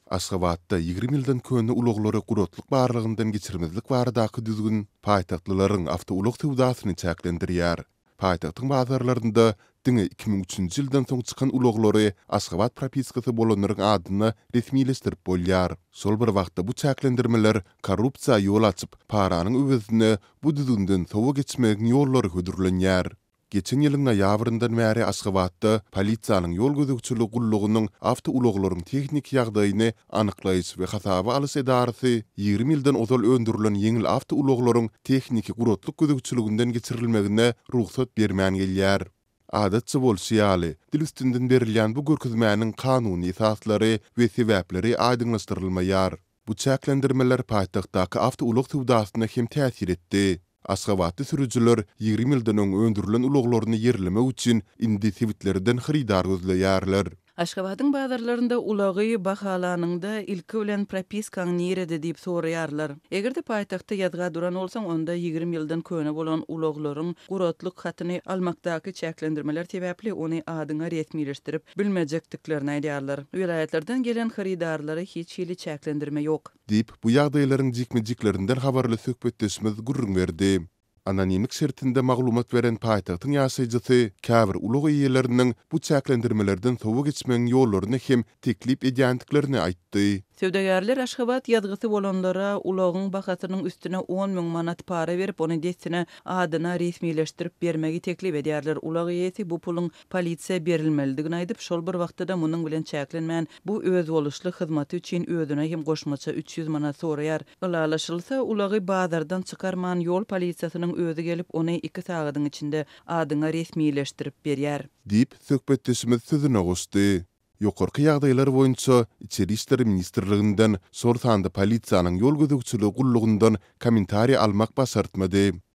Aşgabatda 20 ýyldan köne ulaglary guratlyk barlagyndan geçirmezlik baradaky düzgün paýtagtlylaryň awtoulag söwdasyny çäklendirýär. Paýtagtyň bazarlarynda diňe 2003-nji ýyldan soň çykan ulaglary Aşgabat propiskasy bolanlaryň adyna resmileşdirip bolýar. Şol bir wagtda bu çäklendirmeler korrupsiýa ýol açyp, paranyň öwezine bu düzgünden sowa geçmegiň ýollary hödürlenýär. Geçen ýylyň noýabryndan bäri Aşgabatda polisiýanyň ýol gözegçiligi gullugynyň awtoulaglaryň tehniki ýagdaýyny anyklaýyş we hasaba alyş edarasy 20 ýyldan ozal öndürilen ýeňil awtoulaglaryň tehniki guratlyk gözegçiliginden geçirilmegine rugsat bermän gelýär. Adatça bolşy ýaly, dil üstünden berilýän bu görkezmäniň kanuny esaslary we sebäpleri aýdyňlaşdyrylmaýar. Bu çäklendirmeler paýtagtdaky awtoulag söwdasyna hem täsir etdi. Aşgabatly sürüjiler 20 ýyldan öň öndürilen ulaglaryny ýerlemek üçin indi sebitlerden hyrydar gözleýärler. Aşgabadyň bazarlarynda ulagy bahalanyňda ilki bilen propiskaň nirede diýip soraýarlar. Eger-de paýtagtda ýazga duran bolsaň, onda 20 ýyldan köne bolan ulaglaryň guratlyk hatyny almakdaky çäklendirmeler sebäpli ony adyňa resmileşdirip bilmejekdiklerini aýdýarlar. Welaýatlardan gelen hyrydarlara hiç hili çäklendirme ýok. Diýip, bu ýagdaýlaryň jikme-jiklerinden habarly söhbetdeşimiz gürrüň berdi. Anonimlik şertinde maglumat beren paýtagtyň ýaşaýjysy käbir ulag eýeleriniň bu çäklendirmelerden sowa geçmegiň ýollaryny hem teklip edýändiklerini aýtdy. Söwdagärler Aşgabat ýazgysy bolanlara ulagyň bahasynyň üstüne 10,000 manat para berip, ony dessine adyna resmileşdirip bermegi teklip edýärler. Ulag eýesi bu puluň polisiýa berilmelidigini aýdyp, şol bir wagtda-da munuň bilen çäklenmän, bu özboluşly hyzmaty üçin özüne hem goşmaça 300 manat soraýar. Ylalaşylsa, ulagy bazardan çykarman, ýol polisiýasynyň özi gelip, ony iki sagadyň içinde adyňa resmileşdirip berýär. Diýip, söhbetdeşimiz sözüne goşdy. Ýokarky ýagdaýlar boýunça Içeri işler ministrliginden, şol sanda polisiýanyň ýol gözegçiligi gullugyndan kommentariý almak başartmady.